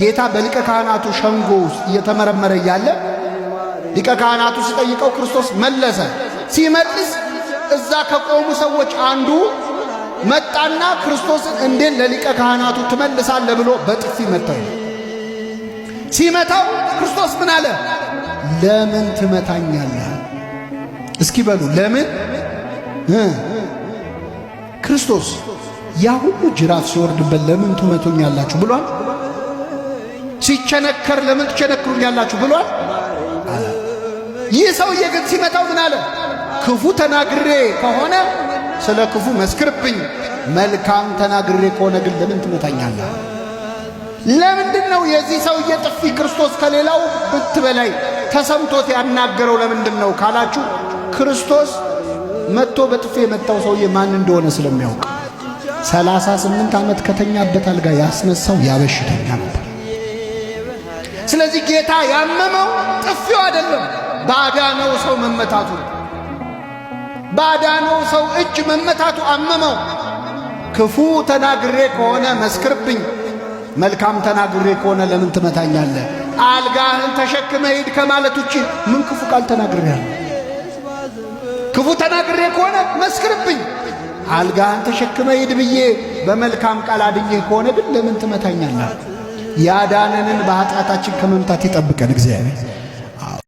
ጌታ በሊቀ ካህናቱ ሸንጎ ውስጥ እየተመረመረ እያለ ሊቀ ካህናቱ ሲጠይቀው ክርስቶስ መለሰ። ሲመልስ እዛ ከቆሙ ሰዎች አንዱ መጣና ክርስቶስን እንዴት ለሊቀ ካህናቱ ትመልሳለህ ብሎ በጥፊ መታው። ሲመታው ክርስቶስ ምን አለ? ለምን ትመታኛለህ? እስኪ በሉ ለምን? ክርስቶስ ያ ሁሉ ጅራፍ ሲወርድበት ለምን ትመቱኛላችሁ ብሏል? ሲቸነከር ለምን ትቸነክሩኛላችሁ ብሏል? ይህ ሰውዬ ግን ሲመታው ምን አለ? ክፉ ተናግሬ ከሆነ ስለ ክፉ መስክርብኝ፣ መልካም ተናግሬ ከሆነ ግን ለምን ትመታኛለህ? ለምንድን ነው የዚህ ሰውዬ ጥፊ ክርስቶስ ከሌላው ብት በላይ ተሰምቶት ያናገረው? ለምንድን ነው ካላችሁ ክርስቶስ መጥቶ በጥፊ የመታው ሰውዬ ማን እንደሆነ ስለሚያውቅ 38 ዓመት ከተኛበት አልጋ ያስነሳው ያበሽተኛ ነበር። ስለዚህ ጌታ ያመመው ጥፊው አይደለም፣ ባዳነው ሰው መመታቱ፣ ባዳነው ሰው እጅ መመታቱ አመመው። ክፉ ተናግሬ ከሆነ መስክርብኝ፣ መልካም ተናግሬ ከሆነ ለምን ትመታኛለህ? አልጋህን ተሸክመ ሂድ ከማለት ውጭ ምን ክፉ ቃል ተናግሬያለሁ? ክፉ ተናግሬ ከሆነ መስክርብኝ፣ አልጋህን ተሸክመ ሂድ ብዬ በመልካም ቃል አድኜህ ከሆነ ግን ለምን ትመታኛለህ? ያዳነንን በኃጢአታችን ከመምታት ይጠብቀን እግዚአብሔር።